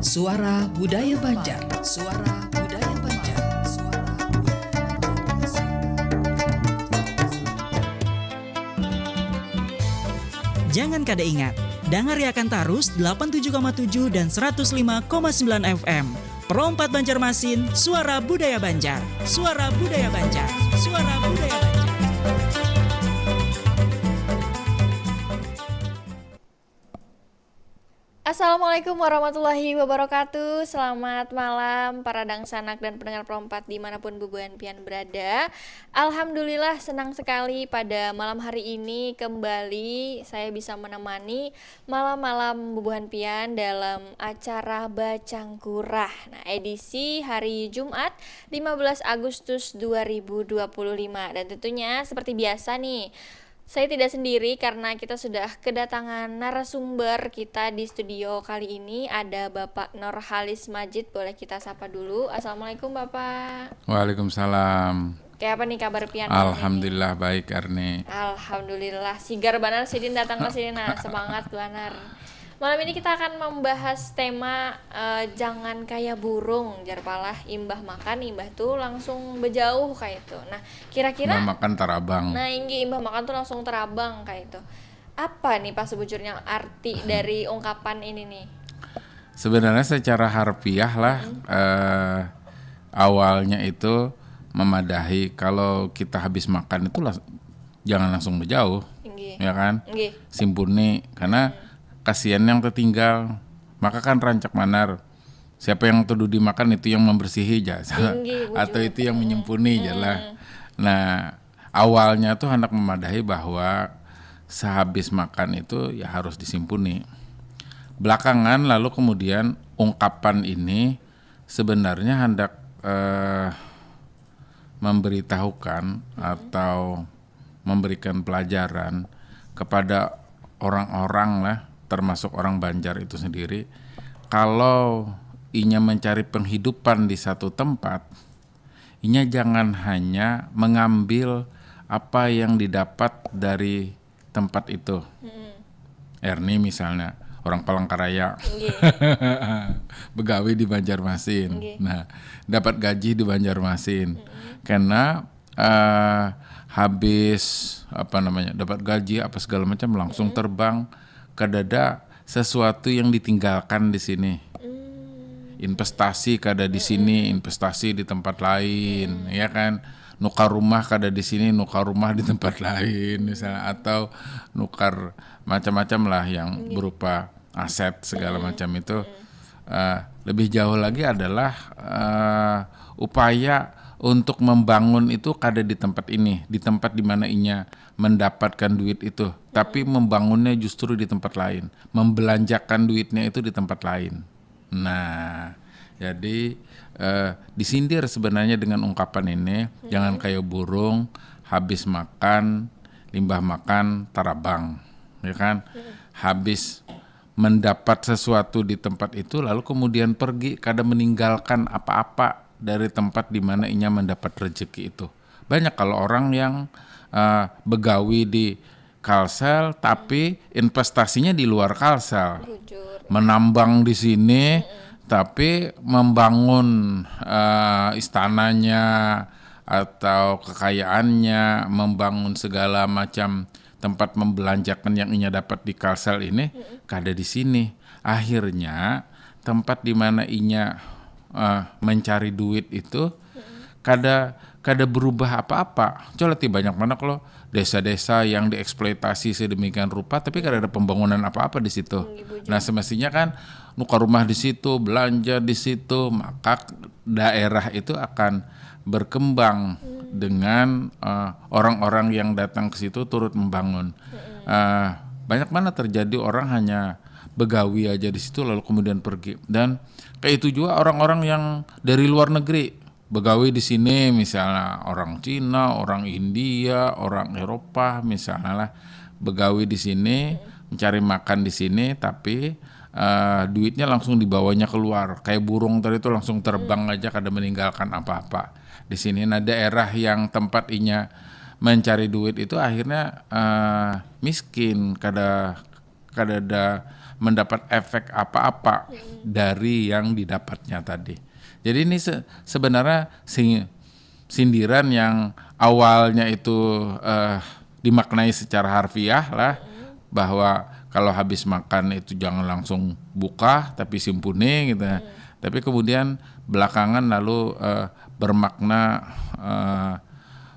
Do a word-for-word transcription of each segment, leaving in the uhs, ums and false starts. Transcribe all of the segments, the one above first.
Suara Budaya Banjar. Suara Budaya Banjar. Suara Budaya Banjar. Jangan kada ingat, dangariakan tarus delapan tujuh koma tujuh dan seratus lima koma sembilan F M. Pro empat Banjarmasin, Suara Budaya Banjar. Suara Budaya Banjar. Suara Budaya Banjar. Assalamualaikum warahmatullahi wabarakatuh. Selamat malam para dangsanak dan pendengar Pro empat dimanapun bubuhan pian berada. Alhamdulillah, senang sekali pada malam hari ini kembali saya bisa menemani malam-malam bubuhan pian dalam acara Bacangkurah. Nah, edisi hari Jumat lima belas Agustus dua ribu dua puluh lima. Dan tentunya seperti biasa nih, saya tidak sendiri karena kita sudah kedatangan narasumber kita di studio kali ini. Ada Bapak Nurhalis Majid, boleh kita sapa dulu. Assalamualaikum Bapak. Waalaikumsalam. Kayak apa nih kabar pian? Alhamdulillah baik Arni. Alhamdulillah sigar banar sidin datang ke sini nah semangat banar. Malam ini kita akan membahas tema uh, jangan kaya burung, jar palah imbah makan imbah tuh langsung bejauh kayak itu. Nah, kira-kira imbah makan tarabang. Nah, inggi imbah makan tuh langsung terabang kayak itu. Apa nih pas sebujurnya arti dari ungkapan ini nih? Sebenarnya secara harfiah lah hmm. uh, awalnya itu memadahi kalau kita habis makan itu lah jangan langsung bejauh. Inggi. Ya kan? Inggi. Simpuni karena hmm kasihan yang tertinggal maka kan rancak manar siapa yang tuduh dimakan itu yang membersihi aja atau itu yang menyempuni aja lah nah awalnya tuh hendak memadahi bahwa sehabis makan itu ya harus disimpuni belakangan lalu kemudian ungkapan ini sebenarnya hendak eh, memberitahukan atau memberikan pelajaran kepada orang-orang lah termasuk orang Banjar itu sendiri kalau inya mencari penghidupan di satu tempat inya jangan hanya mengambil apa yang didapat dari tempat itu hmm. Erni misalnya orang Palangkaraya begawi di Banjarmasin okay. Nah dapat gaji di Banjarmasin hmm. Karena uh, habis apa namanya dapat gaji apa segala macam langsung hmm. terbang kadada sesuatu yang ditinggalkan di sini hmm. investasi kada di sini hmm. investasi di tempat lain hmm. ya kan nukar rumah kada di sini nukar rumah di tempat lain misalnya atau nukar macam-macam lah yang hmm. berupa aset segala hmm. macam itu hmm. uh, lebih jauh lagi adalah uh, upaya untuk membangun itu kada di tempat ini, di tempat di mana inya mendapatkan duit itu, tapi membangunnya justru di tempat lain, membelanjakan duitnya itu di tempat lain. Nah, jadi eh, disindir sebenarnya dengan ungkapan ini, hmm. jangan kayak burung habis makan, limbah makan tarabang, ya kan? Hmm. Habis mendapat sesuatu di tempat itu lalu kemudian pergi kada meninggalkan apa-apa dari tempat di mana inya mendapat rezeki itu. Banyak kalau orang yang uh, begawi di Kalsel tapi investasinya di luar Kalsel. Bujur. Menambang di sini mm -mm. tapi membangun uh, istananya atau kekayaannya, membangun segala macam tempat membelanjakan yang inya dapat di Kalsel ini mm -mm. kada di sini. Akhirnya tempat di mana inya uh, mencari duit itu mm -mm. kada kada berubah apa-apa. Coba ti banyak mana kalau desa-desa yang dieksploitasi sedemikian rupa tapi kada ada pembangunan apa-apa di situ. Nah, semestinya kan nukar rumah di situ, belanja di situ, maka daerah itu akan berkembang hmm. dengan uh, orang-orang yang datang ke situ turut membangun. Hmm. Uh, banyak mana terjadi orang hanya begawi aja di situ lalu kemudian pergi. Dan kayak itu juga orang-orang yang dari luar negeri begawi di sini misalnya orang Cina, orang India, orang Eropa misalnya lah begawi di sini mencari makan di sini tapi uh, duitnya langsung dibawanya keluar kayak burung tadi itu langsung terbang hmm. aja kada meninggalkan apa-apa di sini. Nah daerah yang tempat inya mencari duit itu akhirnya uh, miskin kada kadada mendapat efek apa-apa dari yang didapatnya tadi. Jadi ini se- sebenarnya si- sindiran yang awalnya itu eh, dimaknai secara harfiah lah, bahwa kalau habis makan itu jangan langsung buka tapi simpuni gitu ya. Tapi kemudian belakangan lalu eh, bermakna eh,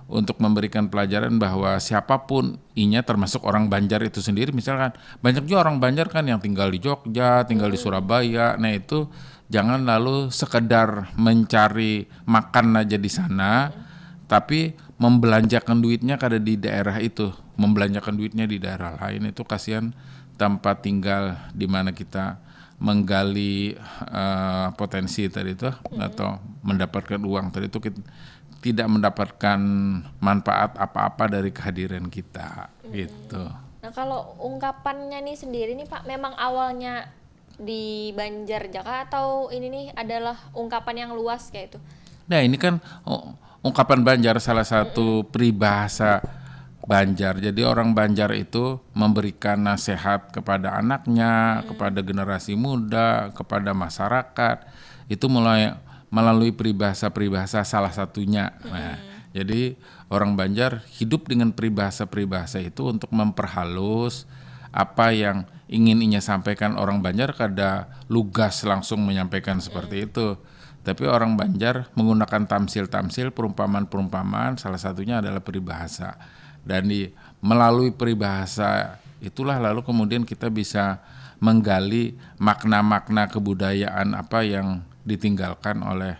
untuk memberikan pelajaran bahwa siapapun inya, termasuk orang Banjar itu sendiri, misalkan banyak juga orang Banjar kan yang tinggal di Jogja, tinggal di Surabaya, nah itu jangan lalu sekedar mencari makan aja di sana, tapi membelanjakan duitnya kada di daerah itu, membelanjakan duitnya di daerah lain, itu kasihan tempat tinggal di mana kita menggali eh, potensi tadi itu atau mendapatkan uang tadi itu kita tidak mendapatkan manfaat apa-apa dari kehadiran kita gitu. Nah, kalau ungkapannya nih sendiri nih Pak, memang awalnya di Banjar ja kah atau ini nih adalah ungkapan yang luas kayak itu? Nah, ini kan oh, ungkapan Banjar salah satu peribahasa Banjar. Jadi orang Banjar itu memberikan nasihat kepada anaknya, kepada generasi muda, kepada masyarakat itu mulai melalui peribahasa-peribahasa salah satunya. Nah, jadi orang Banjar hidup dengan peribahasa-peribahasa itu untuk memperhalus apa yang ingin inya sampaikan. Orang Banjar kada lugas langsung menyampaikan seperti itu. Tapi orang Banjar menggunakan tamsil-tamsil, perumpamaan-perumpamaan, salah satunya adalah peribahasa. Dan di melalui peribahasa itulah lalu kemudian kita bisa menggali makna-makna kebudayaan apa yang ditinggalkan oleh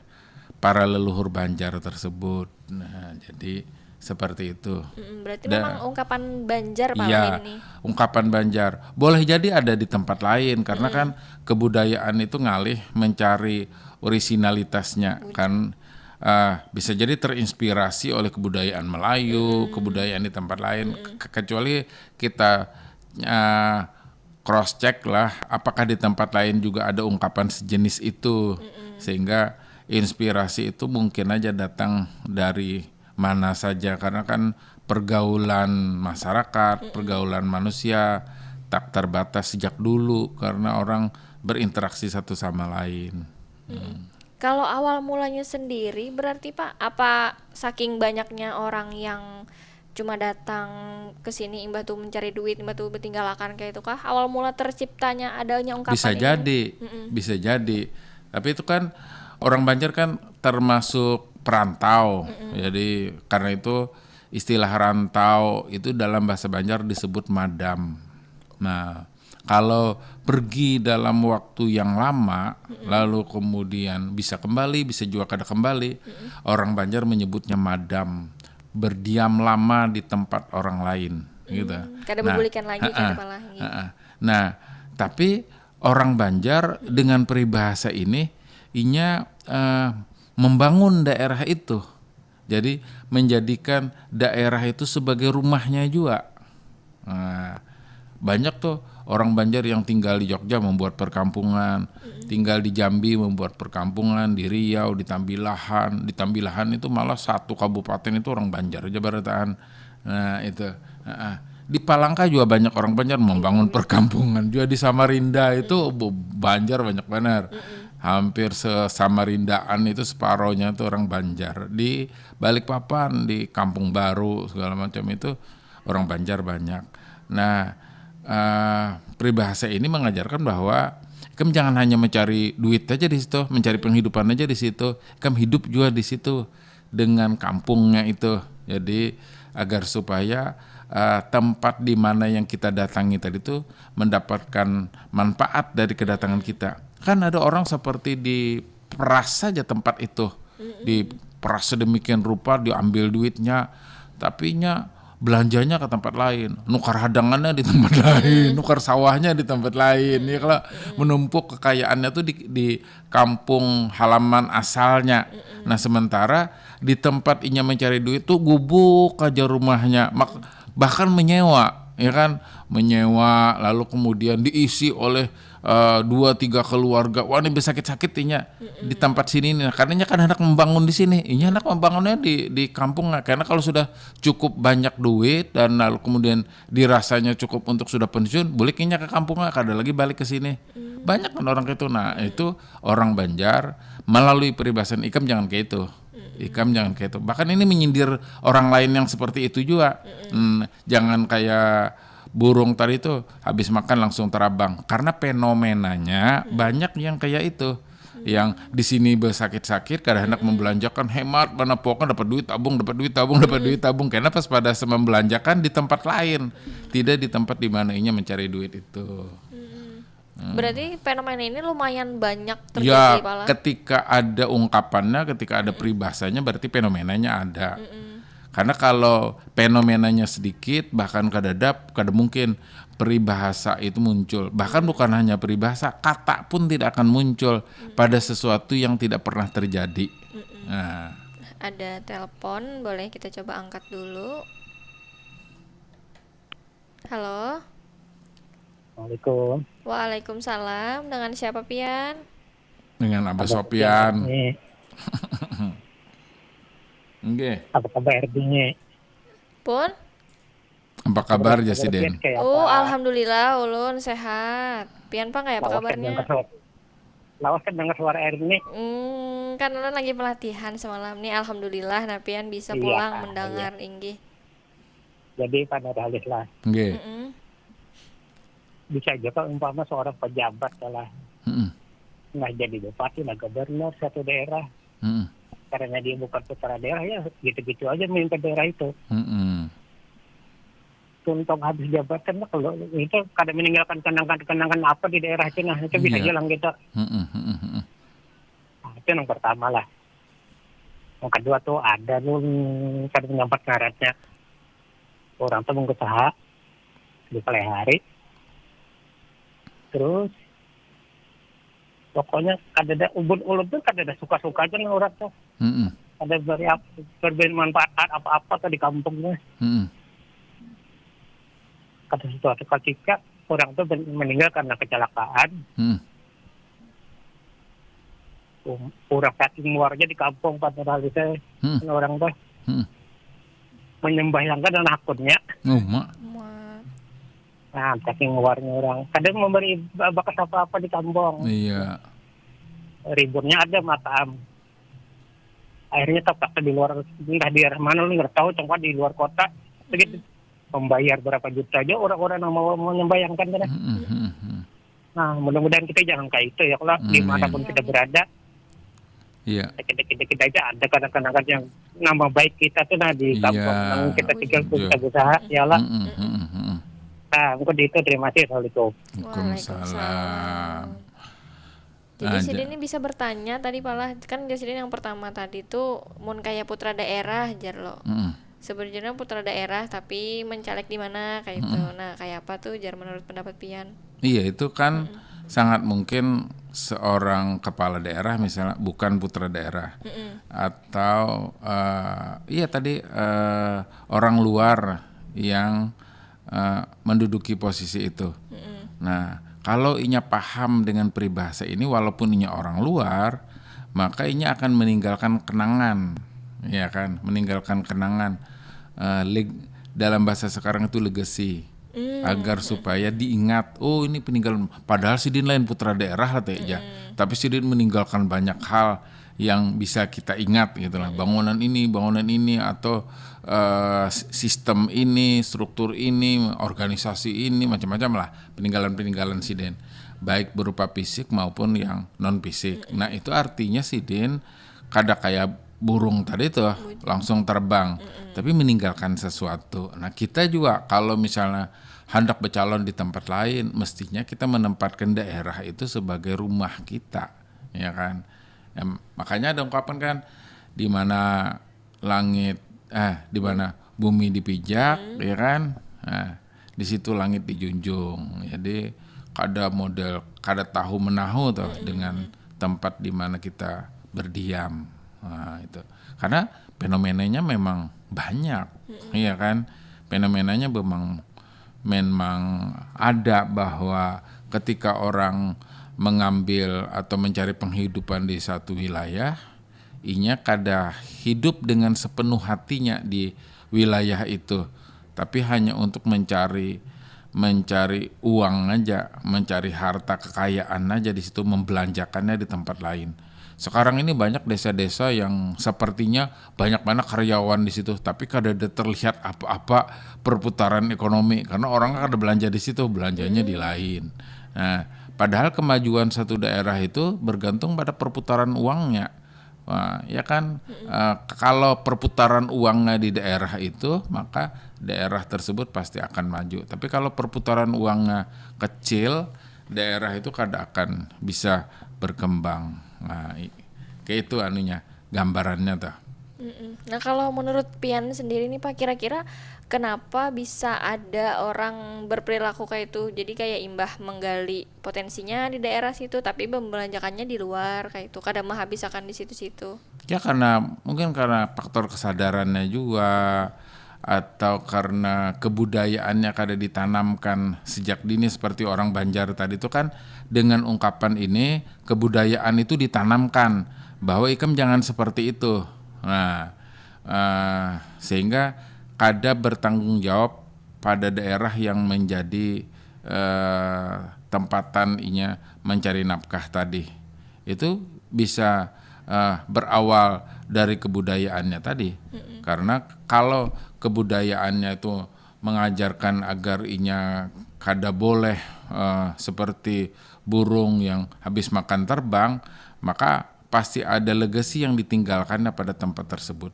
para leluhur Banjar tersebut. Nah, jadi seperti itu. Mm, berarti Dan, memang ungkapan Banjar Pak Iya, ini. Ungkapan Banjar. Boleh jadi ada di tempat lain karena kan kebudayaan itu ngalih mencari orisinalitasnya kan. Uh, bisa jadi terinspirasi oleh kebudayaan Melayu, kebudayaan di tempat lain. Ke- kecuali kita uh, cross check lah apakah di tempat lain juga ada ungkapan sejenis itu sehingga inspirasi itu mungkin aja datang dari mana saja karena kan pergaulan masyarakat, pergaulan manusia tak terbatas sejak dulu karena orang berinteraksi satu sama lain. Kalau awal mulanya sendiri berarti Pak apa saking banyaknya orang yang cuma datang ke sini imbah tuh mencari duit imbah tuh bertinggalakan kayak itu kah awal mula terciptanya adanya ungkapan Bisa ini? jadi, bisa jadi. Tapi itu kan orang Banjar kan termasuk perantau. Jadi karena itu istilah rantau itu dalam bahasa Banjar disebut madam. Nah, kalau pergi dalam waktu yang lama, lalu kemudian bisa kembali, bisa juga kada kembali, orang Banjar menyebutnya madam, berdiam lama di tempat orang lain, gitu. Kada bebulikan lagi kada malah gitu. Nah, tapi orang Banjar dengan peribahasa ini, inya eh, membangun daerah itu. Jadi menjadikan daerah itu sebagai rumahnya juga. Nah, banyak tuh orang Banjar yang tinggal di Jogja membuat perkampungan, tinggal di Jambi membuat perkampungan, di Riau, di Tambilahan. Di Tambilahan itu malah satu kabupaten itu orang Banjar aja barataan. Nah, itu. Heeh. Di Palangka juga banyak orang Banjar membangun perkampungan. Juga di Samarinda itu bu- Banjar banyak benar. Hampir se Samarindaan itu separohnya itu orang Banjar. Di Balikpapan, di Kampung Baru segala macam itu orang Banjar banyak. Nah, eh, peribahasa ini mengajarkan bahwa ikam jangan hanya mencari duit aja di situ, mencari penghidupan aja di situ, ikam hidup juga di situ dengan kampungnya itu. Jadi agar supaya eh, tempat di mana yang kita datangi tadi itu mendapatkan manfaat dari kedatangan kita. Kan ada orang seperti diperas saja tempat itu, diperas sedemikian rupa, diambil duitnya, tapi nya belanjanya ke tempat lain, nukar hadangannya di tempat lain, nukar sawahnya di tempat lain, ya kalau menumpuk kekayaannya tuh di, di kampung halaman asalnya. Nah sementara di tempat inya mencari duit tuh gubuk aja rumahnya, mak bahkan menyewa, ya kan, menyewa lalu kemudian diisi oleh eh, dua tiga keluarga, wah ini besakit-sakit inya di tempat sini nih, karena inya kan hendak membangun di sini, inya hendak membangunnya di di kampung. Nah, karena kalau sudah cukup banyak duit dan lalu kemudian dirasanya cukup untuk sudah pensiun, bulik inya ke kampung, kada lagi balik ke sini. Banyak kan orang itu. Nah, itu orang Banjar melalui peribasan ikam jangan kayak itu. Ikam jangan kayak itu. Bahkan ini menyindir orang lain yang seperti itu juga. Hmm, jangan kayak burung tadi itu habis makan langsung terabang. Karena fenomenanya banyak yang kayak itu. Yang di sini bersakit-sakit, kada hendak membelanjakan, hemat, mana pokoknya dapat duit tabung, dapat duit tabung, dapat duit tabung. Karena pas pada membelanjakan di tempat lain, tidak di tempat di mana inya mencari duit itu. Berarti fenomena ini lumayan banyak Ya, terjadi, Pala. Ketika ada ungkapannya, ketika ada peribahasanya, berarti fenomenanya ada. Karena kalau fenomenanya sedikit, bahkan kadada, kada mungkin peribahasa itu muncul. Bahkan bukan hanya peribahasa, kata pun tidak akan muncul pada sesuatu yang tidak pernah terjadi. Nah, Ada telepon, boleh kita coba angkat dulu. Halo. Assalamualaikum. Waalaikumsalam. Dengan siapa pian? Dengan Abah Sopian. Ini Nggih. Apa kabar, Bini? Pun? Apa kabar, Jasiden? Kayak Oh, apa? Alhamdulillah, ulun sehat. Pian pang kayak apa Lawas kan kabarnya? Dengar suara, lawas kan dengar suara Erni. Hmm, kan ulun lagi pelatihan semalam nih, alhamdulillah. Nah, pian bisa Iya, pulang iya. Mendengar, inggih. Jadi panas halus lah. Nggih. Mm-mm. Bisa juga umpama seorang pejabat lah. Mm-mm. Nah, jadi bupati, nah, gubernur satu daerah. Mm-mm. Karena dia bukan putra daerah, ya gitu-gitu aja memimpin daerah itu. Mm-mm. Tuntung habis jabatan lah, kalau itu kada meninggalkan kenangan-kenangan apa di daerah itu, nah, itu bisa Iya. hilang gitu. Mm-mm. Mm-mm. Mm-mm. Nah, itu yang pertama lah. Yang kedua tuh ada tuh, hmm, kada menyampat ngarannya. Orang tuh mengusaha di hari. Terus pokoknya kada ada ubun ulun tuh kada ada suka-suka aja lah orang tuh. Mm-mm. Ada beri ap- berberi manfaat apa-apa tuh di kampungnya. Mm-mm. Kada sesuatu ketika orang tuh ben- meninggal karena kecelakaan. Mm-mm. Um, orang saking muarnya di kampung pada hari saya Hmm. orang tuh Mm-mm. menyembahyangkan anak akunnya. Oh, mak. Wah. Nah, saking muarnya orang. Kadang memberi bakas apa-apa di kampung. Iya. Ributnya ada makam. Akhirnya terpaksa di luar, entah di daerah mana, lu nggak tahu, cuma di luar kota. Begitu. Membayar berapa juta aja orang-orang yang mau menyembahyangkan kan. Mm-mm. Mm-mm. Nah, mudah-mudahan kita jangan kayak itu ya, kalau Hmm, dimanapun kita berada, Iya. kita kita aja ada kadang-kadang yang nama baik kita tuh, nah, di kampung Iya. yang kita tinggal pun Iya. kita berusaha ya lah. Mm-mm. Mm-mm. Mm-mm. Nah, mungkin itu, terima kasih, assalamualaikum. Waalaikumsalam. Jadi Aja. Sidin ini bisa bertanya tadi, Pala, kan Sidin yang pertama tadi tuh mun kayak putra daerah, jar lo. Mm-mm. Sebenarnya putra daerah tapi mencaleg di mana kayak itu. Nah, kayak apa tuh, jar, menurut pendapat pian? Iya, itu kan sangat mungkin seorang kepala daerah misalnya bukan putra daerah, atau eh, iya tadi, eh, orang luar yang eh, menduduki posisi itu. Nah, kalau inya paham dengan peribahasa ini, walaupun inya orang luar, maka inya akan meninggalkan kenangan, ya kan, meninggalkan kenangan. Eh, leg- dalam bahasa sekarang itu legacy, agar supaya diingat, oh, ini peninggalan. Padahal sidin lain putra daerah lah teh, ya, tapi sidin meninggalkan banyak hal yang bisa kita ingat gitu lah. Bangunan ini, bangunan ini, atau eh, s- sistem ini, struktur ini, organisasi ini, macam-macam lah, peninggalan-peninggalan sidin, baik berupa fisik maupun yang non fisik. Nah, itu artinya sidin kada kayak burung tadi tuh langsung terbang, tapi meninggalkan sesuatu. Nah, kita juga kalau misalnya hendak bercalon di tempat lain, mestinya kita menempatkan daerah itu sebagai rumah kita, ya kan? Em, makanya ada ungkapan kan, di mana langit, eh, di mana bumi dipijak, ya kan? Nah, di situ langit dijunjung. Jadi kada model, kada tahu menahu tuh dengan tempat di mana kita berdiam. Nah, itu. Karena fenomenanya memang banyak, iya kan? Fenomenanya memang memang ada bahwa Ketika orang mengambil atau mencari penghidupan di satu wilayah, inya kada hidup dengan sepenuh hatinya di wilayah itu, tapi hanya untuk mencari mencari uang aja, mencari harta kekayaan aja di situ, membelanjakannya di tempat lain. Sekarang ini banyak desa-desa yang sepertinya banyak mana karyawan di situ, tapi kada ada terlihat apa-apa perputaran ekonomi karena orang kada belanja di situ, belanjanya di lain. Nah, padahal kemajuan satu daerah itu bergantung pada perputaran uangnya. Wah, ya kan? Eh, kalau perputaran uangnya di daerah itu, maka daerah tersebut pasti akan maju. Tapi kalau perputaran uangnya kecil, daerah itu kada akan bisa berkembang. Nah, i- kayak itu anunya, gambarannya tuh. Mm-mm. Nah, kalau menurut pian sendiri nih, Pak, kira-kira kenapa bisa ada orang berperilaku kayak itu? Jadi kayak imbah menggali potensinya di daerah situ, tapi membelanjakannya di luar kayak itu. Kada menghabisakan di situ-situ. Ya, karena mungkin karena faktor kesadarannya juga, atau karena kebudayaannya kada ditanamkan sejak dini seperti orang Banjar tadi itu kan, dengan ungkapan ini kebudayaan itu ditanamkan bahwa ikam jangan seperti itu. Nah, eh, sehingga kada bertanggung jawab pada daerah yang menjadi eh, tempatan inya mencari nafkah tadi. Itu bisa eh, berawal dari kebudayaannya tadi. Karena kalau kebudayaannya itu mengajarkan agar inya kada boleh eh, seperti burung yang habis makan terbang, maka pasti ada legasi yang ditinggalkannya pada tempat tersebut.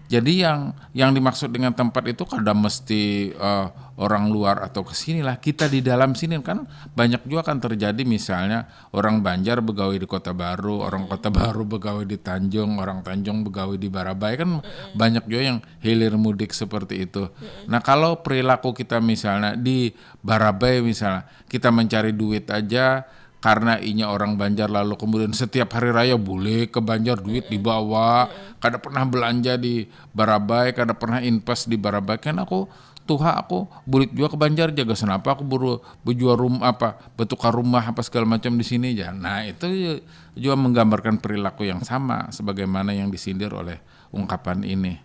Jadi yang yang dimaksud dengan tempat itu kada mesti eh, orang luar atau ke sini lah. Kita di dalam sini kan banyak juga kan terjadi, misalnya orang Banjar begawi di Kota Baru, orang Kota Baru begawi di Tanjung, orang Tanjung begawi di Barabai, kan banyak juga yang hilir mudik seperti itu. Nah, kalau perilaku kita misalnya di Barabai misalnya, kita mencari duit aja karena inya orang Banjar, lalu kemudian setiap hari raya boleh ke Banjar, duit dibawa, kada pernah belanja di Barabai, kada pernah invest di Barabai. Kan aku tuha, aku bulik juga ke Banjar, jaga senapa aku buru bejual rumah apa, betukar rumah apa segala macam di sini ya. Nah, itu juga menggambarkan perilaku yang sama sebagaimana yang disindir oleh ungkapan ini.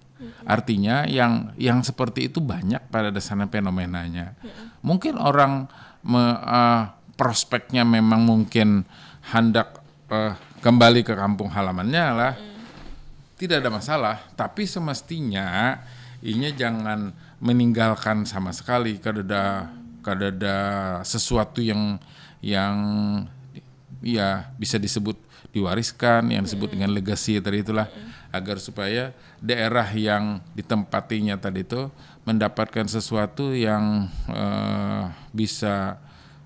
Artinya yang yang seperti itu banyak pada dasarnya fenomenanya. Mungkin orang me, uh, prospeknya memang mungkin hendak uh, kembali ke kampung halamannya lah. Tidak ada masalah, tapi semestinya inya jangan meninggalkan sama sekali, kada ada kada ada sesuatu yang yang ya bisa disebut diwariskan, yang disebut dengan legacy tadi itulah, agar supaya daerah yang ditempatinya tadi itu mendapatkan sesuatu yang eh, bisa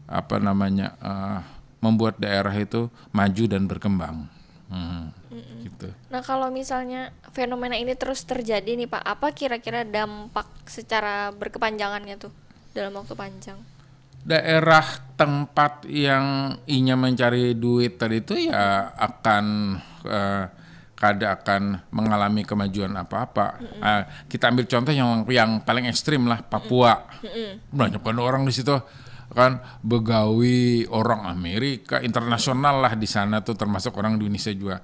apa namanya eh, membuat daerah itu maju dan berkembang. Hmm, gitu. Nah, kalau misalnya fenomena ini terus terjadi nih, Pak, apa kira-kira dampak secara berkepanjangannya tuh dalam waktu panjang? Daerah tempat yang inya mencari duit tadi itu ya akan eh, kada akan mengalami kemajuan apa-apa. Eh, kita ambil contoh yang yang paling ekstrim lah, Papua. Banyak banget orang di situ kan, begawi orang Amerika, internasional lah di sana tuh, termasuk orang Indonesia juga.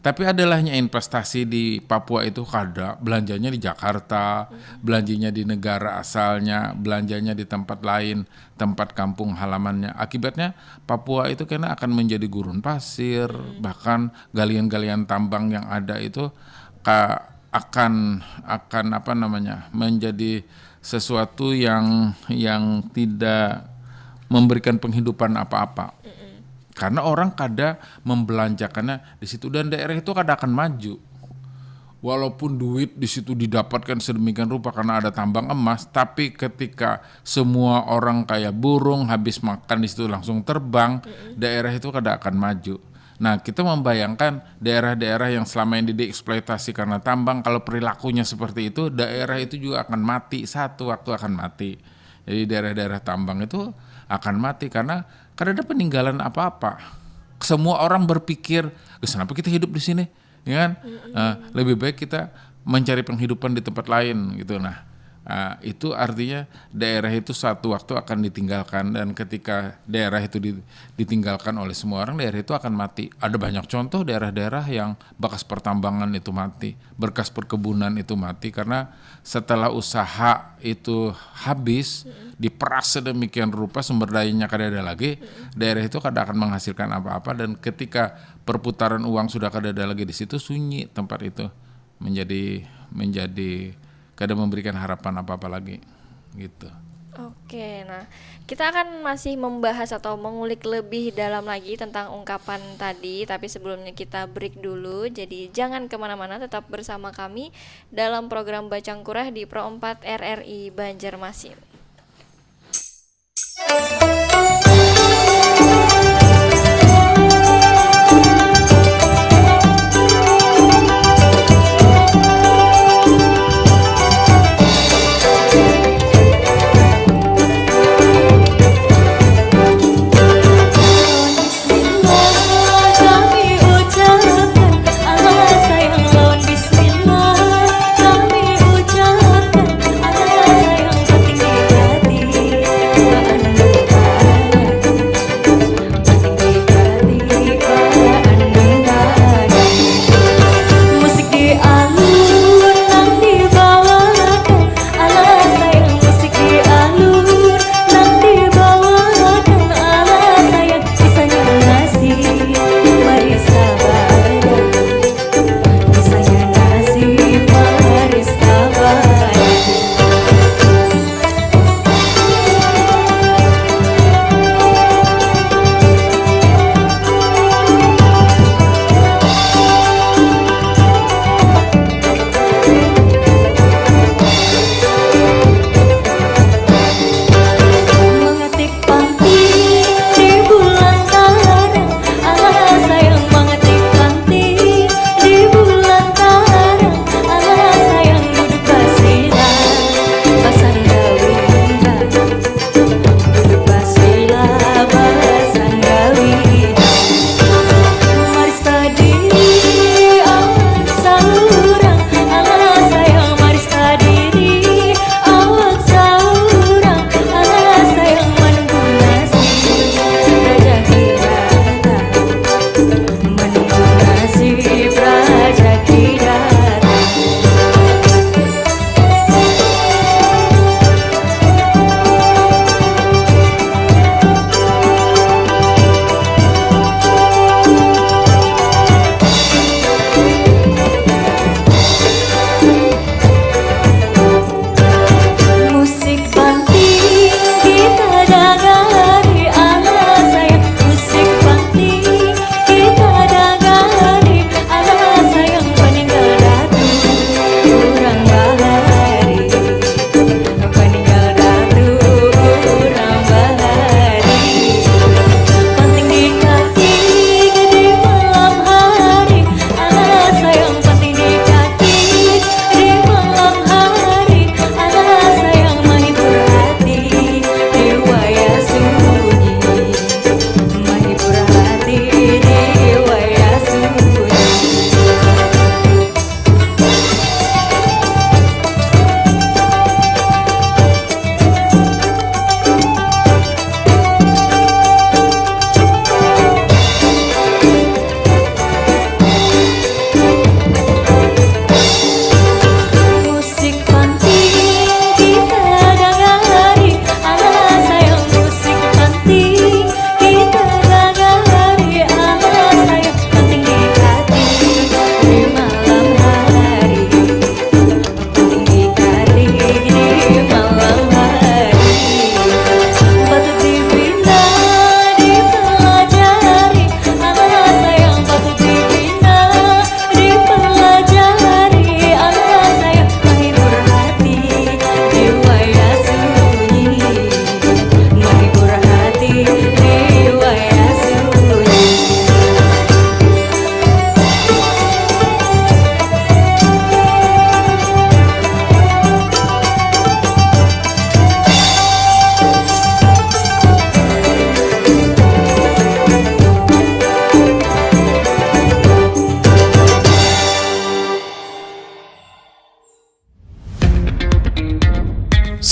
Tapi adalahnya investasi di Papua itu kada, belanjanya di Jakarta, belanjanya di negara asalnya, belanjanya di tempat lain, tempat kampung halamannya. Akibatnya Papua itu kena akan menjadi gurun pasir, bahkan galian-galian tambang yang ada itu ka, akan akan apa namanya, menjadi sesuatu yang yang tidak memberikan penghidupan apa-apa. Karena orang kada membelanjakannya di situ dan daerah itu kada akan maju. Walaupun duit di situ didapatkan sedemikian rupa karena ada tambang emas, tapi ketika semua orang kayak burung habis makan di situ langsung terbang, daerah itu kada akan maju. Nah, kita membayangkan daerah-daerah yang selama ini dieksploitasi karena tambang, kalau perilakunya seperti itu, daerah itu juga akan mati, satu waktu akan mati. Jadi daerah-daerah tambang itu akan mati karena kada ada peninggalan apa-apa. Semua orang berpikir, "Geus kenapa kita hidup di sini?" Ya kan? Eh, lebih baik kita mencari penghidupan di tempat lain gitu. Nah, Nah, itu artinya daerah itu satu waktu akan ditinggalkan, dan ketika daerah itu di- ditinggalkan oleh semua orang, daerah itu akan mati. Ada banyak contoh daerah-daerah yang bekas pertambangan itu mati, berkas perkebunan itu mati karena setelah usaha itu habis, diperas sedemikian rupa, sumber dayanya kada ada lagi, daerah itu kada akan menghasilkan apa-apa, dan ketika perputaran uang sudah kada ada lagi di situ, sunyi tempat itu, menjadi menjadi kada memberikan harapan apa-apa lagi gitu. Oke, nah, kita akan masih membahas atau mengulik lebih dalam lagi tentang ungkapan tadi, tapi sebelumnya kita break dulu. Jadi jangan kemana-mana, tetap bersama kami dalam program Bacang Kurah di Pro empat R R I Banjarmasin.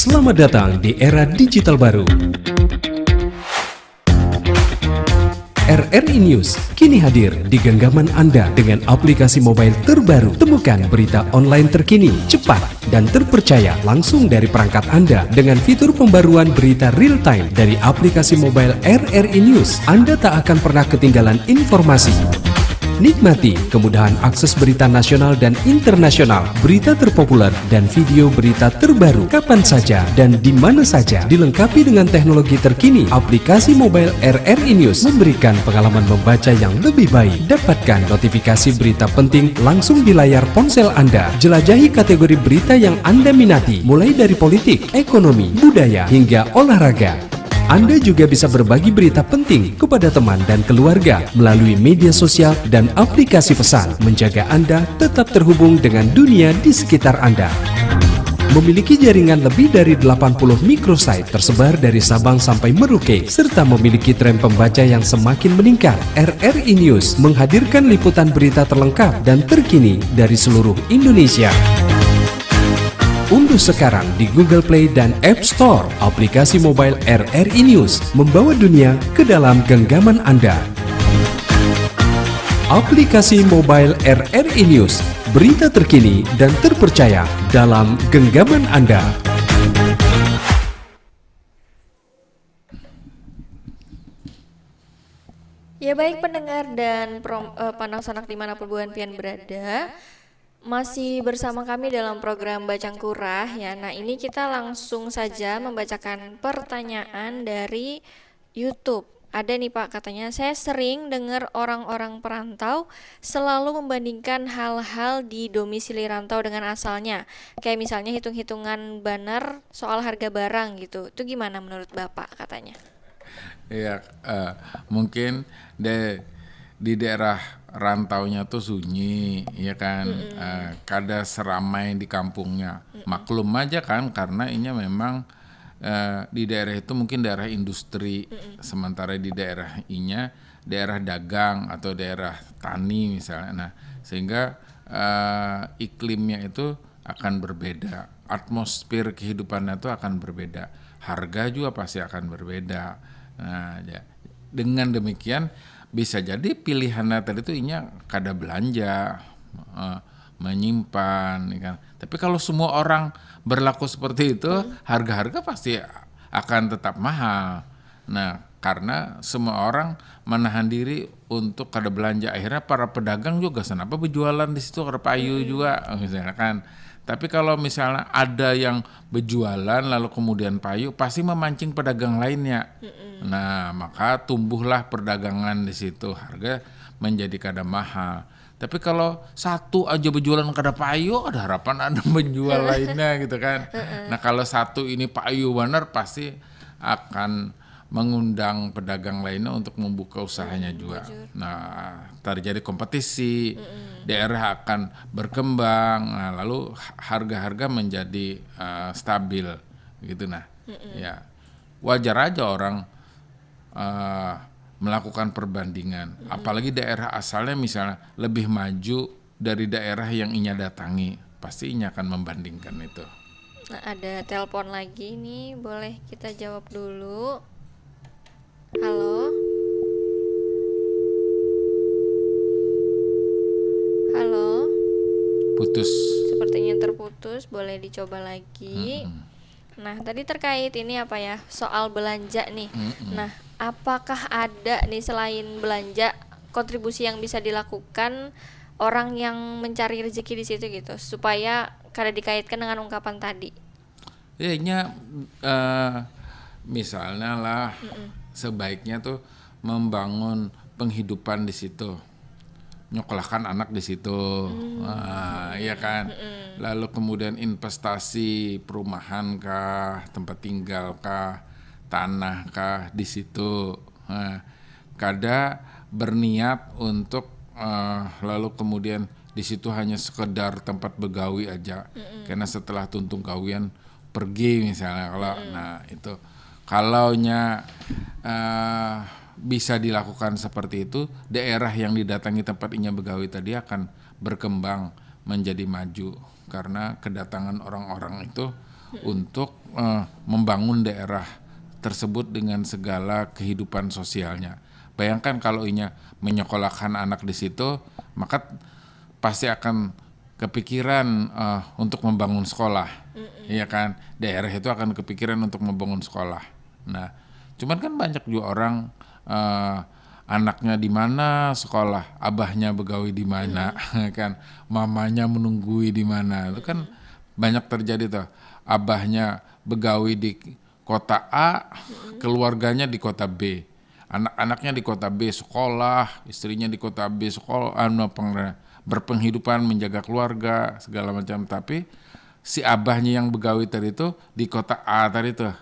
Selamat datang di era digital baru. R R I News kini hadir di genggaman Anda dengan aplikasi mobile terbaru. Temukan berita online terkini, cepat, dan terpercaya langsung dari perangkat Anda dengan fitur pembaruan berita real time dari aplikasi mobile R R I News. Anda tak akan pernah ketinggalan informasi. Nikmati kemudahan akses berita nasional dan internasional, berita terpopuler, dan video berita terbaru kapan saja dan di mana saja. Dilengkapi dengan teknologi terkini, aplikasi mobile R R I News memberikan pengalaman membaca yang lebih baik. Dapatkan notifikasi berita penting langsung di layar ponsel Anda. Jelajahi kategori berita yang Anda minati, mulai dari politik, ekonomi, budaya, hingga olahraga. Anda juga bisa berbagi berita penting kepada teman dan keluarga melalui media sosial dan aplikasi pesan, menjaga Anda tetap terhubung dengan dunia di sekitar Anda. Memiliki jaringan lebih dari delapan puluh microsite tersebar dari Sabang sampai Merauke, serta memiliki tren pembaca yang semakin meningkat, R R I News menghadirkan liputan berita terlengkap dan terkini dari seluruh Indonesia. Unduh sekarang di Google Play dan App Store aplikasi mobile R R I News, membawa dunia ke dalam genggaman Anda. Aplikasi mobile R R I News, berita terkini dan terpercaya dalam genggaman Anda. Ya, baik pendengar dan prom, eh, panang sanak dimanapun buhan pian berada, masih bersama kami dalam program Bacang Kurah ya. Nah, ini kita langsung saja membacakan pertanyaan dari YouTube. Ada nih Pak, katanya, "Saya sering dengar orang-orang perantau selalu membandingkan hal-hal di domisili rantau dengan asalnya. Kayak misalnya hitung-hitungan banar soal harga barang gitu. Itu gimana menurut Bapak?" katanya. Iya, eh, mungkin de, di daerah rantaunya tuh sunyi, ya kan, eh, kada seramai di kampungnya. Maklum aja kan, karena inya memang eh, di daerah itu mungkin daerah industri, sementara di daerah inya daerah dagang atau daerah tani misalnya. Nah, sehingga eh, iklimnya itu akan berbeda, atmosfer kehidupannya itu akan berbeda, harga juga pasti akan berbeda. Nah, ya, dengan demikian bisa jadi pilihannya tadi itu inya kada belanja, eh, menyimpan, ya kan. Tapi kalau semua orang berlaku seperti itu, harga-harga pasti akan tetap mahal. Nah, karena semua orang menahan diri untuk kada belanja, akhirnya para pedagang juga kenapa berjualan di situ, kada payu juga misalnya kan. Tapi kalau misalnya ada yang berjualan lalu kemudian payu, pasti memancing pedagang lainnya. Nah, maka tumbuhlah perdagangan di situ, harga menjadi kada mahal. Tapi kalau satu aja berjualan kada payu, ada harapan ada menjual lainnya gitu kan. Nah, kalau satu ini payu banar, pasti akan mengundang pedagang lainnya untuk membuka usahanya juga. Nah, terjadi kompetisi, daerah akan berkembang, nah, lalu harga-harga menjadi eh, stabil gitu. Nah, ya, wajar aja orang eh, melakukan perbandingan. Apalagi daerah asalnya misalnya lebih maju dari daerah yang inya datangi, pasti inya akan membandingkan itu. Nah, ada telepon lagi nih, boleh kita jawab dulu. Halo. Halo. Putus. Sepertinya terputus, boleh dicoba lagi. Nah, tadi terkait ini apa ya, soal belanja nih. Nah, apakah ada nih selain belanja, kontribusi yang bisa dilakukan orang yang mencari rezeki di situ gitu, supaya kada dikaitkan dengan ungkapan tadi? Ya, inya eh, misalnya lah, sebaiknya tuh membangun penghidupan di situ, nyekolahkan anak di situ, nah, iya kan. Lalu kemudian investasi perumahan kah, tempat tinggal kah, tanah kah di situ. Nah, kada berniat untuk eh, lalu kemudian di situ hanya sekedar tempat begawi aja. Karena setelah tuntung gawian pergi misalnya, kalau nah itu, kalau nya eh, bisa dilakukan seperti itu, daerah yang didatangi tempat inya begawi tadi akan berkembang menjadi maju karena kedatangan orang-orang itu untuk uh, membangun daerah tersebut dengan segala kehidupan sosialnya. Bayangkan kalau inya menyekolahkan anak di situ, maka pasti akan kepikiran uh, untuk membangun sekolah, ya kan? Daerah itu akan kepikiran untuk membangun sekolah. Nah, cuman kan banyak juga orang uh, anaknya di mana sekolah, abahnya begawi di mana, kan? Mamanya menunggui di mana. Itu kan banyak terjadi tuh. Abahnya begawi di kota A, keluarganya di kota B. Anak-anaknya di kota B sekolah, istrinya di kota B sekolah, anu apa ngarannya, berpenghidupan, menjaga keluarga, segala macam. Tapi si abahnya yang begawi tadi itu di kota A tadi tuh.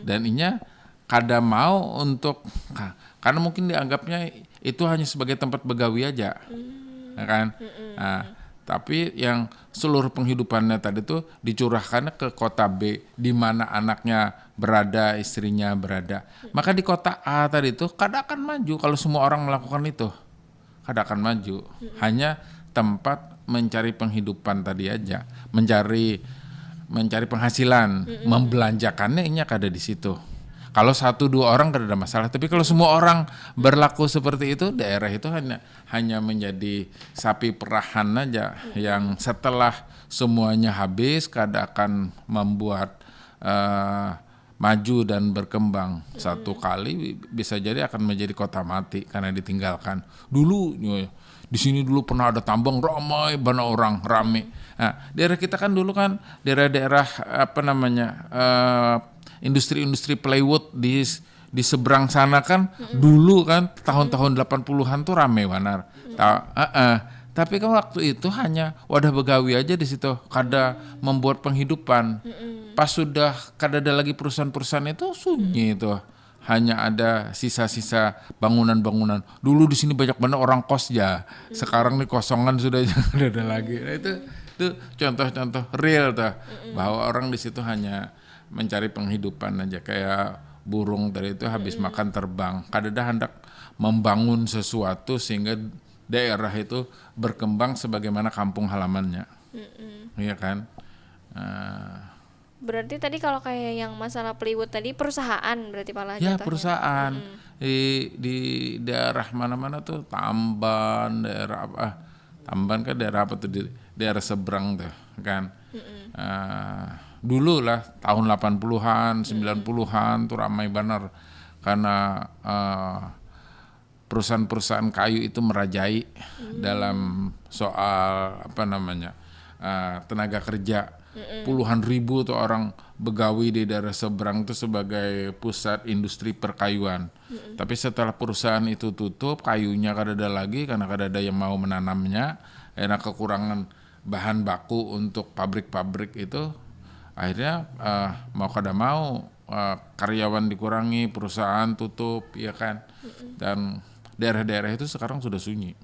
Dan inya kada mau untuk ka- karena mungkin dianggapnya itu hanya sebagai tempat begawi aja. Ya kan? Nah, tapi yang seluruh penghidupannya tadi tuh dicurahkannya ke kota B di mana anaknya berada, istrinya berada. Maka di kota A tadi tuh kada akan maju kalau semua orang melakukan itu. Kada akan maju. Hanya tempat mencari penghidupan tadi aja, mencari mencari penghasilan, membelanjakannya inya kada di situ. Kalau satu dua orang kada ada masalah, tapi kalau semua orang berlaku seperti itu, daerah itu hanya hanya menjadi sapi perahan aja yang setelah semuanya habis kada akan membuat eh, maju dan berkembang. Satu kali bisa jadi akan menjadi kota mati karena ditinggalkan. Dulu di sini dulu pernah ada tambang, ramai banyak orang, rame. Nah, daerah kita kan dulu kan daerah-daerah apa namanya eh, industri-industri plywood di di seberang sana kan dulu kan tahun-tahun delapan puluhan tuh rame banar. Ta- eh, eh. Tapi kan waktu itu hanya wadah begawi aja di situ, kada membuat penghidupan. Pas sudah kada ada lagi perusahaan-perusahaan itu sunyi itu. Hanya ada sisa-sisa bangunan-bangunan. Dulu di sini banyak banget orang kos ya. Sekarang nih kosongan sudah, kada ada lagi. Nah, itu itu contoh-contoh real tuh bahwa orang di situ hanya mencari penghidupan aja kayak burung tadi itu habis makan terbang. Kada ada hendak membangun sesuatu sehingga daerah itu berkembang sebagaimana kampung halamannya. Iya kan? Nah, Berarti tadi kalau kayak yang masalah plywood tadi perusahaan berarti pala ya jatuhnya. Perusahaan di di daerah mana-mana tuh Tamban, daerah apa ah, Tamban kan daerah apa tuh di daerah seberang tuh kan. Ah, dulu lah tahun delapan puluhan, sembilan puluhan tuh ramai banget karena ah, perusahaan-perusahaan kayu itu merajai dalam soal apa namanya ah, tenaga kerja. Puluhan ribu tuh orang begawi di daerah seberang tuh sebagai pusat industri perkayuan. Tapi setelah perusahaan itu tutup, kayunya kada ada lagi karena kada ada yang mau menanamnya, karena kekurangan bahan baku untuk pabrik-pabrik itu, akhirnya eh, mau kada mau eh, karyawan dikurangi, perusahaan tutup, ya kan. Dan daerah-daerah itu sekarang sudah sunyi.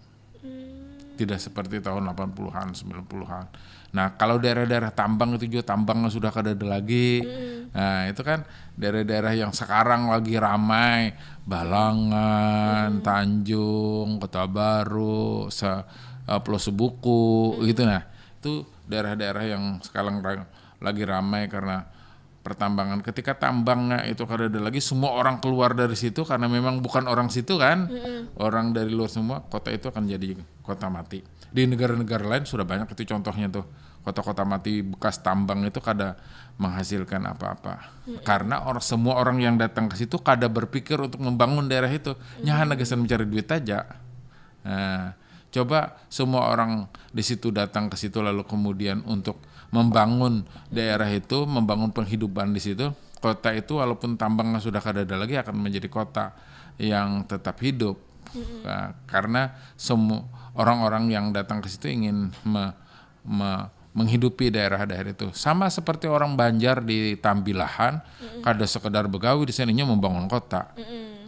Tidak seperti tahun delapan puluhan, sembilan puluhan. Nah, kalau daerah-daerah tambang itu juga tambangnya sudah kada ada lagi. Nah, itu kan daerah-daerah yang sekarang lagi ramai, Balangan, Tanjung, Kota Baru, Sa- eh, Pulau Sebuku, gitu. Nah, itu daerah-daerah yang sekarang ra- lagi ramai karena pertambangan. Ketika tambangnya itu kada ada lagi, semua orang keluar dari situ karena memang bukan orang situ kan, orang dari luar semua, kota itu akan jadi kota mati. Di negara-negara lain sudah banyak itu contohnya tuh, kota-kota mati bekas tambang itu kada menghasilkan apa-apa karena orang semua orang yang datang ke situ kada berpikir untuk membangun daerah itu, nyahan gasan mencari duit aja. Nah, coba semua orang di situ datang ke situ lalu kemudian untuk membangun daerah itu, membangun penghidupan di situ, kota itu walaupun tambangnya sudah kada ada lagi akan menjadi kota yang tetap hidup. Nah, karena semua orang-orang yang datang ke situ ingin me- me- menghidupi daerah-daerah itu. Sama seperti orang Banjar di Tambilahan, kada sekedar begawi di sininya membangun kota.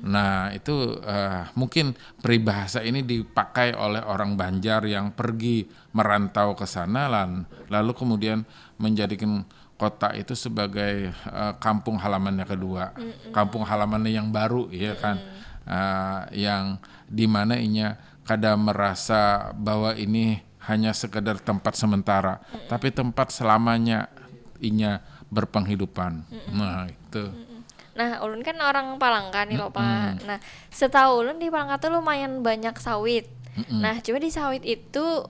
Nah, itu eh, mungkin peribahasa ini dipakai oleh orang Banjar yang pergi merantau ke sana lan lalu kemudian menjadikan kota itu sebagai eh, kampung halamannya kedua, kampung halamannya yang baru, ya kan. Eh, yang dimana inya kada merasa bahwa ini hanya sekedar tempat sementara, tapi tempat selamanya inya berpenghidupan. Mm-mm. Nah, itu. Mm-mm. Nah, ulun kan orang Palangka nih, Lopa. Mm-mm. Nah, setahu ulun di Palangka tuh lumayan banyak sawit. Mm-mm. Nah, cuma di sawit itu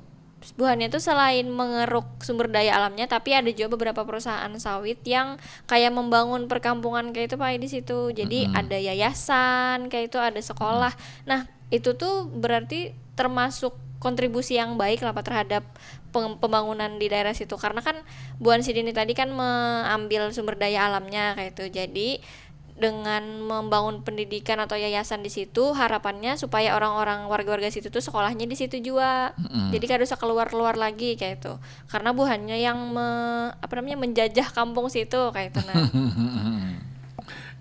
buhannya tuh selain mengeruk sumber daya alamnya, tapi ada juga beberapa perusahaan sawit yang kayak membangun perkampungan kayak itu, Pak, di situ. Jadi mm-mm. ada yayasan kayak itu, ada sekolah. Mm-mm. Nah, itu tuh berarti termasuk kontribusi yang baik lah, Pak, terhadap pembangunan di daerah situ, karena kan buhan sidin tadi kan mengambil sumber daya alamnya kayak itu. Jadi dengan membangun pendidikan atau yayasan di situ, harapannya supaya orang-orang warga-warga situ tuh sekolahnya di situ juga. Mm-mm. Jadi kada usah keluar-keluar lagi kayak itu, karena buhannya yang me, apa namanya, menjajah kampung situ kayak itu. Nah,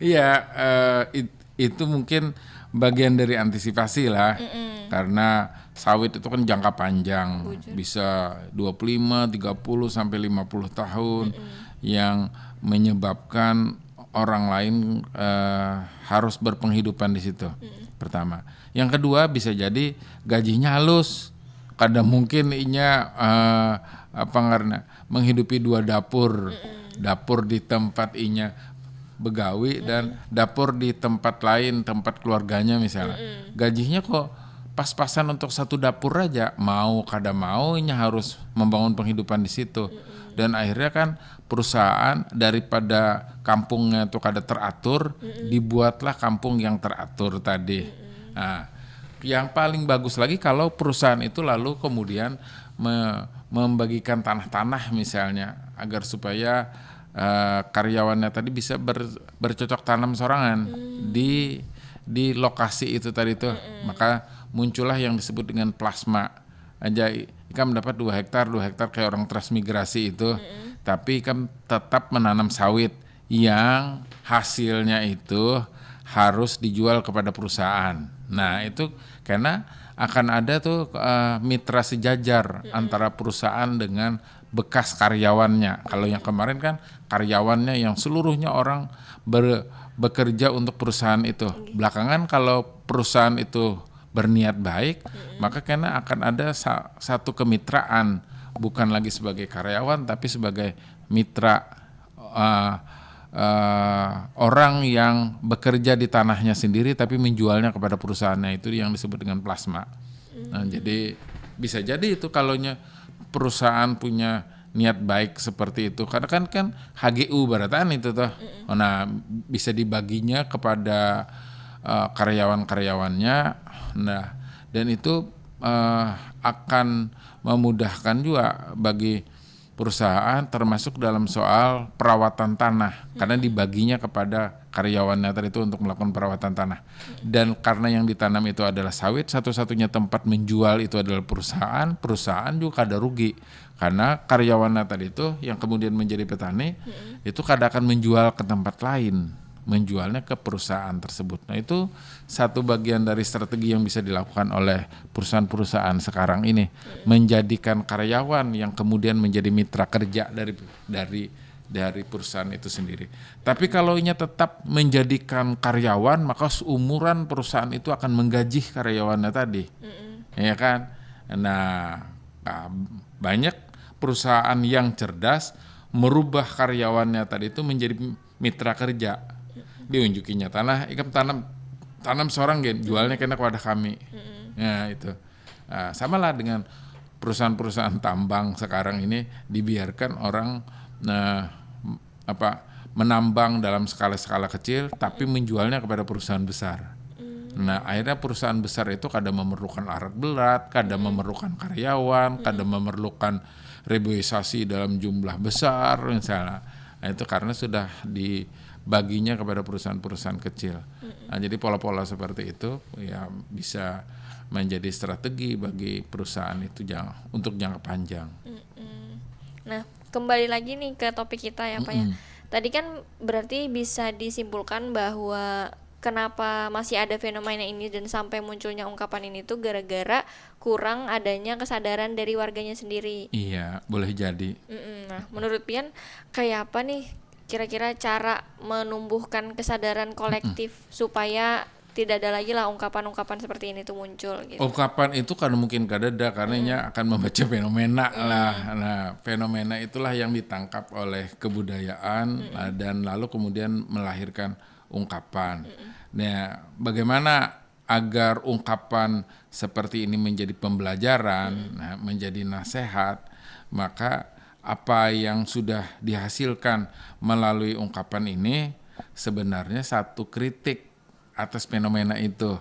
iya, uh, it, itu mungkin bagian dari antisipasi lah. Mm-mm. Karena sawit itu kan jangka panjang, bisa dua puluh lima, tiga puluh sampai lima puluh tahun. Mm-mm. Yang menyebabkan orang lain uh, harus berpenghidupan di situ. Mm-mm. Pertama, yang kedua bisa jadi gajinya halus. Kada mungkin inya uh, apa karena menghidupi dua dapur. Mm-mm. Dapur di tempat inya begawi mm-mm. dan dapur di tempat lain, tempat keluarganya misalnya. Mm-mm. Gajinya kok pas-pasan untuk satu dapur aja, mau kada mau inya harus membangun penghidupan di situ. Mm-mm. Dan akhirnya kan perusahaan daripada kampungnya itu kada teratur, mm-mm. dibuatlah kampung yang teratur tadi. Mm-mm. Nah, yang paling bagus lagi kalau perusahaan itu lalu kemudian me, membagikan tanah-tanah misalnya, agar supaya uh, karyawannya tadi bisa ber, bercocok tanam sorangan hmm. di di lokasi itu tadi tuh. Mm-mm. Maka muncullah yang disebut dengan plasma. Aja ikam dapat dua hektar, dua hektar kayak orang transmigrasi itu. Mm-mm. Tapi ikam tetap menanam sawit yang hasilnya itu harus dijual kepada perusahaan. Nah, itu karena akan ada tuh uh, mitra sejajar mm-mm. antara perusahaan dengan bekas karyawannya. Kalau yang kemarin kan karyawannya yang seluruhnya orang ber, bekerja untuk perusahaan itu. Belakangan kalau perusahaan itu berniat baik, mm-hmm. maka kena akan ada sa, satu kemitraan, bukan lagi sebagai karyawan tapi sebagai mitra uh, uh, orang yang bekerja di tanahnya sendiri tapi menjualnya kepada perusahaannya, itu yang disebut dengan plasma. Mm-hmm. Nah, jadi bisa jadi itu kalaunya perusahaan punya niat baik seperti itu, karena kan kan H G U barataan itu tuh. Mm-mm. Nah, bisa dibaginya kepada uh, karyawan-karyawannya. Nah, dan itu uh, akan memudahkan juga bagi perusahaan, termasuk dalam soal perawatan tanah, karena dibaginya kepada karyawannya tadi itu untuk melakukan perawatan tanah. Dan karena yang ditanam itu adalah sawit, satu-satunya tempat menjual itu adalah perusahaan. Perusahaan juga kada rugi karena karyawannya tadi itu yang kemudian menjadi petani mm-hmm. itu kada akan menjual ke tempat lain, menjualnya ke perusahaan tersebut. Nah, itu satu bagian dari strategi yang bisa dilakukan oleh perusahaan-perusahaan sekarang ini, mm-hmm. menjadikan karyawan yang kemudian menjadi mitra kerja dari dari dari perusahaan itu sendiri. Tapi kalau inya tetap menjadikan karyawan, maka seumuran perusahaan itu akan menggaji karyawannya tadi. Mm-mm. Ya kan? Nah, banyak perusahaan yang cerdas merubah karyawannya tadi itu menjadi mitra kerja. Diunjukinya tanah, ikam tanam tanam seorang gen, jualnya kena kepada kami. Mm-mm. Ya, itu. Nah, samalah dengan perusahaan-perusahaan tambang sekarang ini dibiarkan orang, nah, apa, menambang dalam skala-skala kecil tapi menjualnya kepada perusahaan besar. Nah, akhirnya perusahaan besar itu kada memerlukan alat berat, kada memerlukan karyawan, kada memerlukan reboisasi dalam jumlah besar misalnya. Nah, itu karena sudah dibaginya kepada perusahaan-perusahaan kecil. Nah, jadi pola-pola seperti itu ya bisa menjadi strategi bagi perusahaan itu jang, untuk jangka panjang. Mm-mm. Nah, kembali lagi nih ke topik kita ya, Pak, ya. Mm-mm. Tadi kan berarti bisa disimpulkan bahwa kenapa masih ada fenomena ini dan sampai munculnya ungkapan ini tuh gara-gara kurang adanya kesadaran dari warganya sendiri. Iya, boleh jadi. Mm-mm. Nah, menurut Pian, kayak apa nih kira-kira cara menumbuhkan kesadaran kolektif supaya tidak ada lagi lah ungkapan-ungkapan seperti ini tuh muncul gitu. Ungkapan itu kada mungkin kadada karena inya akan membaca fenomena lah. Nah, fenomena itulah yang ditangkap oleh kebudayaan, nah, dan lalu kemudian melahirkan ungkapan. Nah, bagaimana agar ungkapan seperti ini menjadi pembelajaran, nah, menjadi nasihat, maka apa yang sudah dihasilkan melalui ungkapan ini sebenarnya satu kritik atas fenomena itu.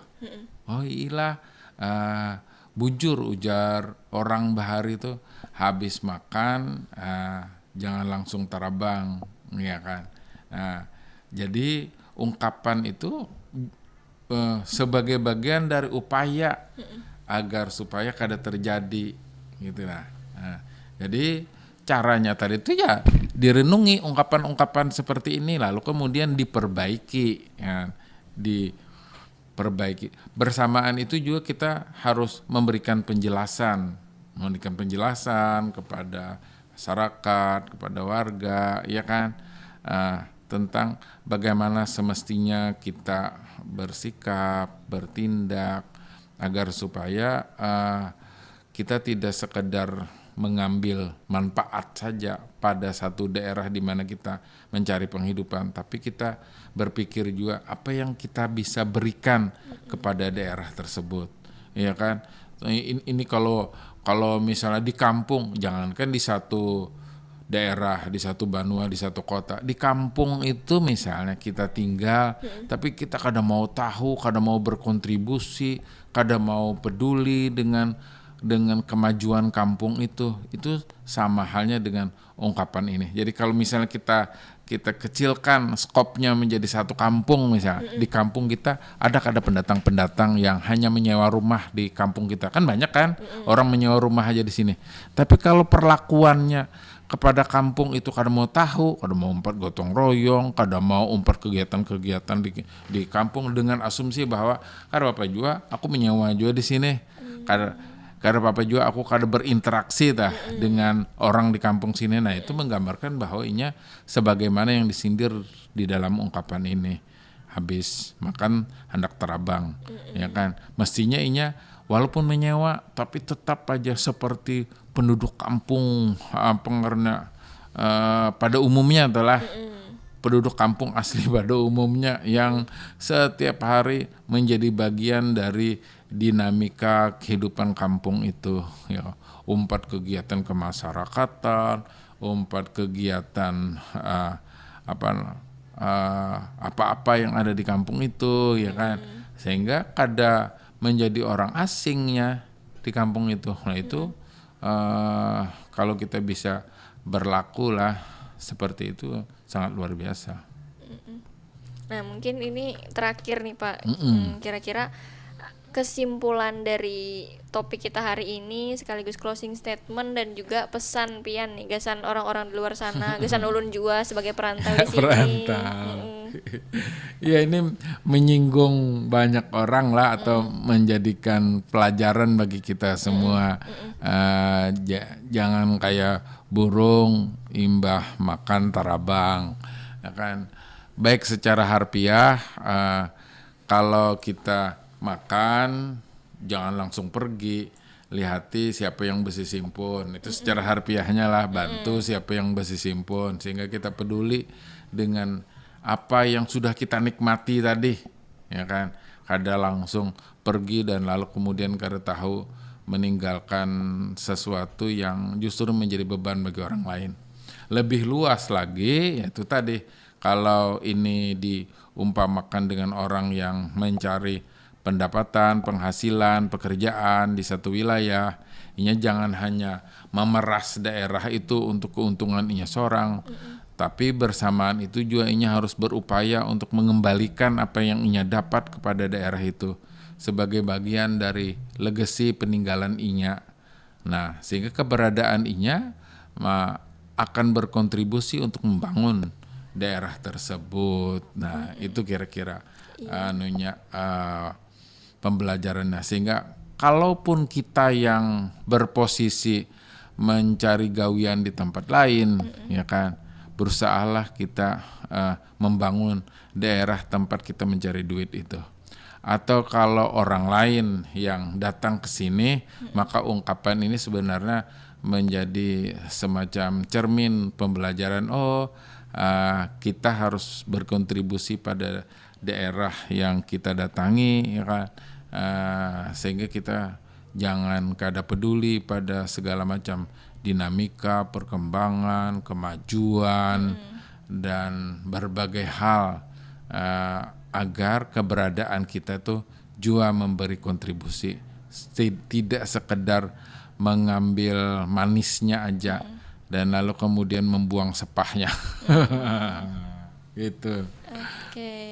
Oh iyalah, eh, bujur ujar orang bahari tuh, habis makan, eh, jangan langsung tarabang, ya kan. Nah, jadi ungkapan itu, eh, sebagai bagian dari upaya agar supaya kada terjadi gitu lah. Nah, jadi caranya tadi itu ya direnungi ungkapan-ungkapan seperti ini, lalu kemudian diperbaiki, ya, diperbaiki. Bersamaan itu juga kita harus memberikan penjelasan, memberikan penjelasan kepada masyarakat, kepada warga, ya kan, eh, tentang bagaimana semestinya kita bersikap, bertindak, agar supaya, eh, kita tidak sekedar mengambil manfaat saja pada satu daerah di mana kita mencari penghidupan, tapi kita berpikir juga apa yang kita bisa berikan kepada daerah tersebut, ya kan? Ini, ini kalau kalau misalnya di kampung, jangankan di satu daerah, di satu banua, di satu kota, di kampung itu misalnya kita tinggal, tapi kita kada mau tahu, kada mau berkontribusi, kada mau peduli dengan dengan kemajuan kampung itu, itu sama halnya dengan ungkapan ini. Jadi kalau misalnya kita kita kecilkan skopnya menjadi satu kampung, misalnya di kampung kita ada kada pendatang-pendatang yang hanya menyewa rumah di kampung kita, kan banyak kan orang menyewa rumah aja di sini. Tapi kalau perlakuannya kepada kampung itu kada mau tahu, kada mau umpat gotong royong, kada mau umpat kegiatan-kegiatan di di kampung dengan asumsi bahwa kada apa-apa juga, aku menyewa juga di sini, kada kada apa-apa juga aku kada berinteraksi tah dengan orang di kampung sini. Nah, itu menggambarkan bahwa inya sebagaimana yang disindir di dalam ungkapan ini, habis makan handak terabang, ya kan? Mestinya inya walaupun menyewa tapi tetap aja seperti penduduk kampung, apa ngarannya, eh, pada umumnya adalah penduduk kampung asli pada umumnya yang setiap hari menjadi bagian dari dinamika kehidupan kampung itu, ya. Umpat kegiatan kemasyarakatan, umpat kegiatan, eh, apa eh, apa-apa yang ada di kampung itu, ya kan, sehingga kada menjadi orang asingnya di kampung itu. Nah, itu eh, kalau kita bisa berlaku lah seperti itu, sangat luar biasa. Nah, mungkin ini terakhir nih, Pak. Hmm, kira-kira kesimpulan dari topik kita hari ini sekaligus closing statement dan juga pesan pian nih gasan orang-orang di luar sana, gasan ulun jua sebagai perantau di sini. Perantau. Ya, ini menyinggung banyak orang lah atau menjadikan pelajaran bagi kita semua. Eh, ja- jangan kayak burung imbah makan tarabang, ya kan? Baik secara harfiah, eh, kalau kita makan, jangan langsung pergi, lihati siapa yang besisimpun. Itu secara harfiahnya lah, bantu siapa yang besisimpun, sehingga kita peduli dengan apa yang sudah kita nikmati tadi, ya kan? Kada langsung pergi dan lalu kemudian kada tahu meninggalkan sesuatu yang justru menjadi beban bagi orang lain. Lebih luas lagi, yaitu tadi, kalau ini diumpamakan dengan orang yang mencari pendapatan, penghasilan, pekerjaan di satu wilayah, inya jangan hanya memeras daerah itu untuk keuntungan inya seorang, tapi bersamaan itu juga inya harus berupaya untuk mengembalikan apa yang inya dapat kepada daerah itu sebagai bagian dari legacy peninggalan inya. Nah, sehingga keberadaan inya ma- akan berkontribusi untuk membangun daerah tersebut. Nah, itu kira-kira anunya, eh, pembelajarannya, sehingga kalaupun kita yang berposisi mencari gawian di tempat lain, ya kan, berusahalah kita eh, membangun daerah tempat kita mencari duit itu. Atau kalau orang lain yang datang ke sini, hmm. maka ungkapan ini sebenarnya menjadi semacam cermin pembelajaran. Oh, uh, kita harus berkontribusi pada daerah yang kita datangi, ya kan? Uh, sehingga kita jangan kada peduli pada segala macam dinamika, perkembangan, kemajuan, hmm. dan berbagai hal uh, agar keberadaan kita tuh juga memberi kontribusi. Tidak sekedar mengambil manisnya aja hmm. dan lalu kemudian membuang sepahnya. Hmm. Gitu. Oke. Okay.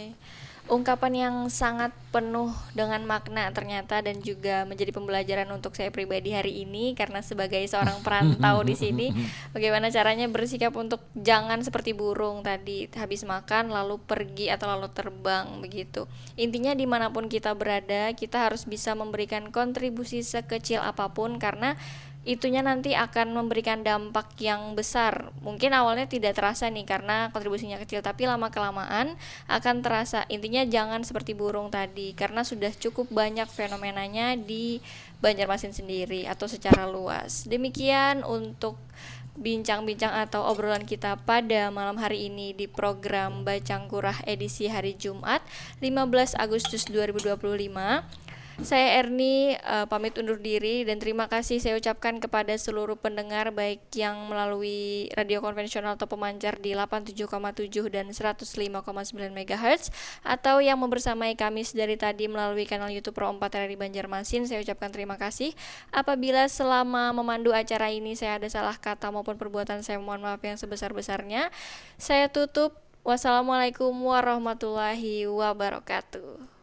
Ungkapan yang sangat penuh dengan makna ternyata dan juga menjadi pembelajaran untuk saya pribadi hari ini karena sebagai seorang perantau di sini, bagaimana caranya bersikap untuk jangan seperti burung tadi, habis makan lalu pergi atau lalu terbang begitu. Intinya dimanapun kita berada, kita harus bisa memberikan kontribusi sekecil apapun karena itunya nanti akan memberikan dampak yang besar. Mungkin awalnya tidak terasa nih karena kontribusinya kecil, tapi lama kelamaan akan terasa. Intinya jangan seperti burung tadi karena sudah cukup banyak fenomenanya di Banjarmasin sendiri atau secara luas. Demikian untuk bincang-bincang atau obrolan kita pada malam hari ini di program Bacang Kurah edisi hari Jumat lima belas Agustus dua ribu dua puluh lima. Saya Erni uh, pamit undur diri dan terima kasih saya ucapkan kepada seluruh pendengar baik yang melalui radio konvensional atau pemancar di delapan tujuh koma tujuh dan seratus lima koma sembilan megahertz atau yang membersamai kami dari tadi melalui kanal YouTube Pro empat R R I Banjarmasin. Saya ucapkan terima kasih. Apabila selama memandu acara ini saya ada salah kata maupun perbuatan, saya mohon maaf yang sebesar-besarnya. Saya tutup. Wassalamualaikum warahmatullahi wabarakatuh.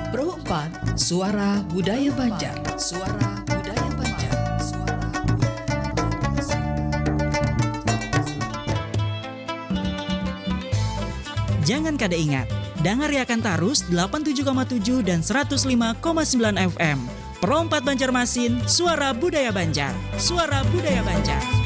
Pro empat, Suara Budaya Banjar. Suara Budaya Banjar. Suara Budaya Banjar. Jangan kada ingat, dangariakan tarus delapan tujuh koma tujuh dan seratus lima koma sembilan F M. Pro empat Banjarmasin, Suara Budaya Banjar. Suara Budaya Banjar.